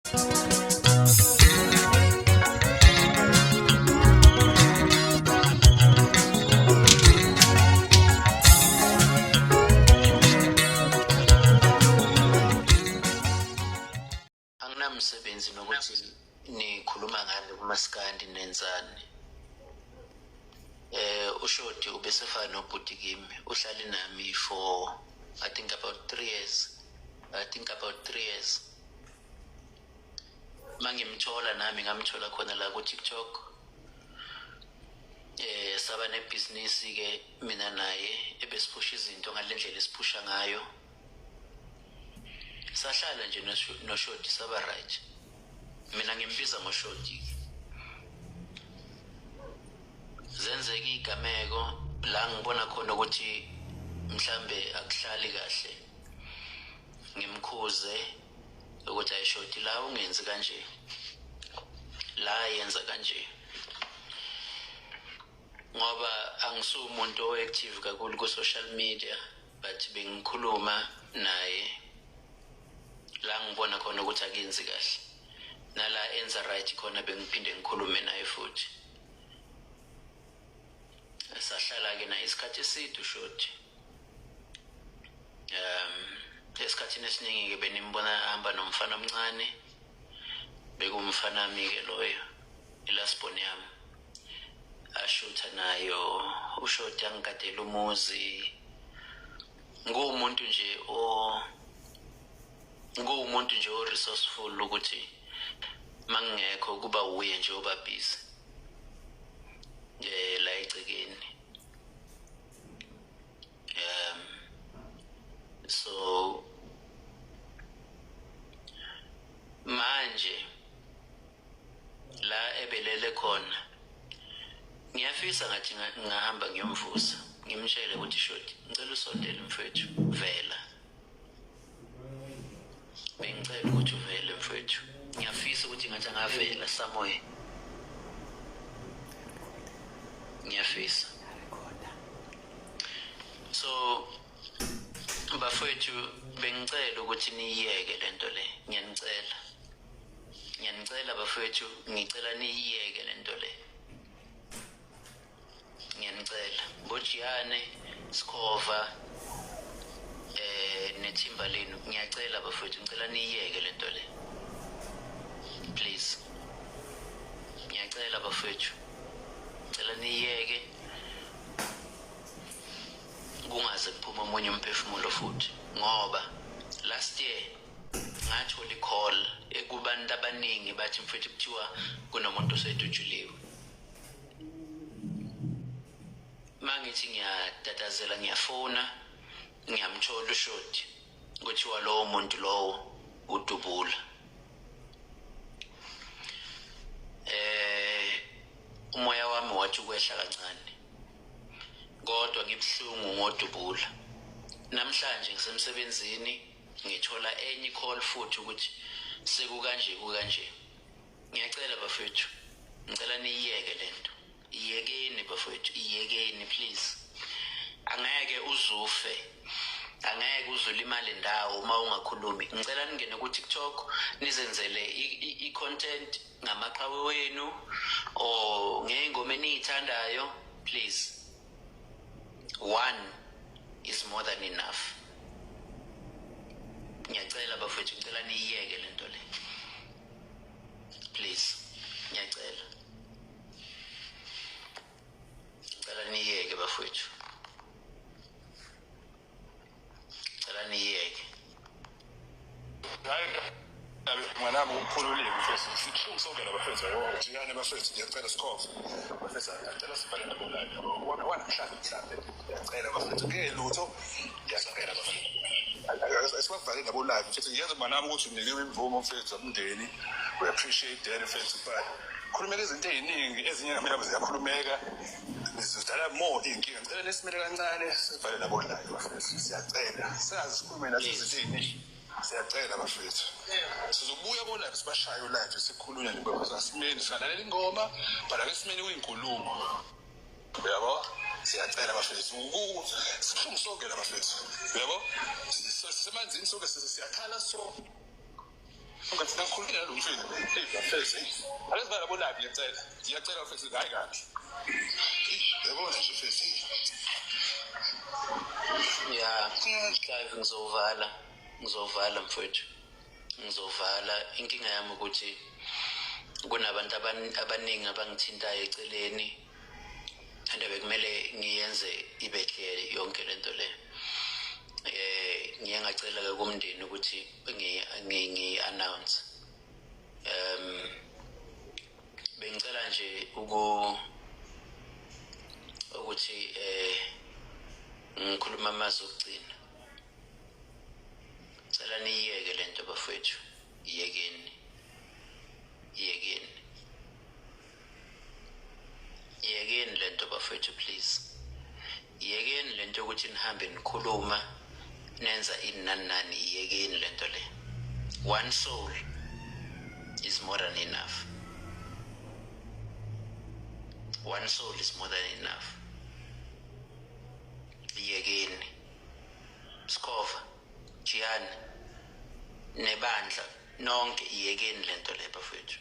Anginamsebenzi nokuthi nikhuluma ngani kumaskandi nenzani. Ushoti ubesefana nobhuti kimi, uhlale nami for I think about 3 years. I think about 3 years. Mangimthola nami ngamthola khona la ku TikTok. Saba nebhizinisi ke mina naye ebesiphusha izinto ngalendlela esiphusha ngayo. Sahlala nje noShoti saba right. Mina ngimbiza ngoShoti. Zenzeka igameko la ngibona khona ukuthi mhlambe akuhlali kahle. Ngimkhuze ukuthi ayishoti la ungenzi kanje. La yenza kanje. Ngoba angisumuntu o-active kakhulu ku-social media, but bengikhuluma naye la ngibona khona ukuthi akenzi kahle, nala enza right khona bengiphinde ngikhulume naye futhi. Sahlala ke naye isikhathi eside uShoti. Esikhathini esiningi ke benimbona ahamba nomfana omncane, bekumfana wami ke loyo, ilasibone yami, ashutha nayo uShoti angigadela umuzi. Nguwumuntu nje o resourceful ukuthi mangingekho kuba uye nje oba busy la egcekeni. So manje la ebelele khona ngiyafisa ngathi ngahamba ngiyomvusa ngimtshele ukuthi Shoti ngicela usondele mfethu, vela, bengicela ukuthi uvele mfethu, ngiyafisa ukuthi ngathi angavela somewhere, ngiyafisa. So bafethu bengicela ukuthi niyiyeke lento le, ngiyanicela, ngiyanicela bafethu, ngicela niyiyeke lento le, ngiyanicela. Bojiyane Sikhova nethimba lenu, ngiyacela bafethu, ngicela niyiyeke lento le, please, ngiyacela bafethu, ngicela niyiyeke, kungaze kuphume omunye umphefumulo futhi. Ngoba last year ngathola i-call ekubantu abaningi bathi mfethu kuthiwa kunomuntu osedutshuliwe. Mangithi ngiyatatazela ngiyafona ngiyamthola uShoti, kuthiwa lowo muntu lowo udubula. Umoya wami wathi ukwehla kancane, kodwa ngibuhlungu ngodubula. Namhlanje ngisemsebenzini ngithola enye call futhi ukuthi sekukanje kukanje. Ngiyacela bafethu, ngicela niyiyeke lento, iyekeni bafethu, iyekeni please. Angeke uzufe, angeke uzulimale ndawo uma ungakhulumi. Ngicela ningene ku TikTok nizenzele i-content ngamaqhawe wenu or ngey'ngoma eniyithandayo, please. One is more than enough. Ngiyacela bafethu, ngicela niyiyeke lento le, please, ngiyacela, ngicela niyiyeke bafethu, ngicela niyiyeke. Hayi mwanami, ukukhululeka mfethu, sibuhlungu sonke la bafethu. Yabo jikane bafethu, ngiyacela Sikhova bafethu, ngiyacela sivale nabo live yabo wanamhlanje mhlambe, ngiyacela bafethu, ngeke lutho, ngiyacela bafethu, asibavale nabo live mfethu. Ngiyazi mwanami ukuthi unikiwe imvumo mfethu umndeni, we appreciate that mfethu, but khulumeka izinto ey'ningi ezinye ngamele ziyakhulumeka, zidala more iy'nkinga. Ngicela nisimele kancane sivale nabo live bafethu, siyacela, singaze sikhulume nathi izinto ey'ningi, siyacela bafethu. Sizobuya ko-live sibashaye u-live sikhulunywa nje bafethu, asimeni singalalela ingoma but ake simeni kuy'inkulumo uyabo. Siyacela bafethu, sibuhlungu sonke la bafethu uyabo, sisemanzini sonke, siyakhala so. Ungathi ngikhulumile nalo mfethu. Hey bafethu, ake sibala bo live, ngiyacela. Ngiyacela bafethu, hayi kahle. Yabona nje mfethu. Ya, Clive, ngizovala, ngizovala mfowethu, ngizovala. Inkinga yami ukuthi kunabantu abaningi abangithintayo eceleni and bekumele ngiyenze ibe clear yonke lento le. Ngiye ngacela ke kumndeni ukuthi ngi announce. Bengicela nje ukuthi ngikhuluma amazwi okugcina. Cela niyiyeke lento bafowethu, iyekeni, iyekeni, iyekeni lento bafowethu, please, iyekeni lento yokuthi nihambe nikhuluma nenza ini nani nani. Iyekeni lento le. One soul is more than enough. One soul is more than enough. Iyekeni. Sikhova, jiyani, nebandla nonke, iyekeni lento le bafowethu.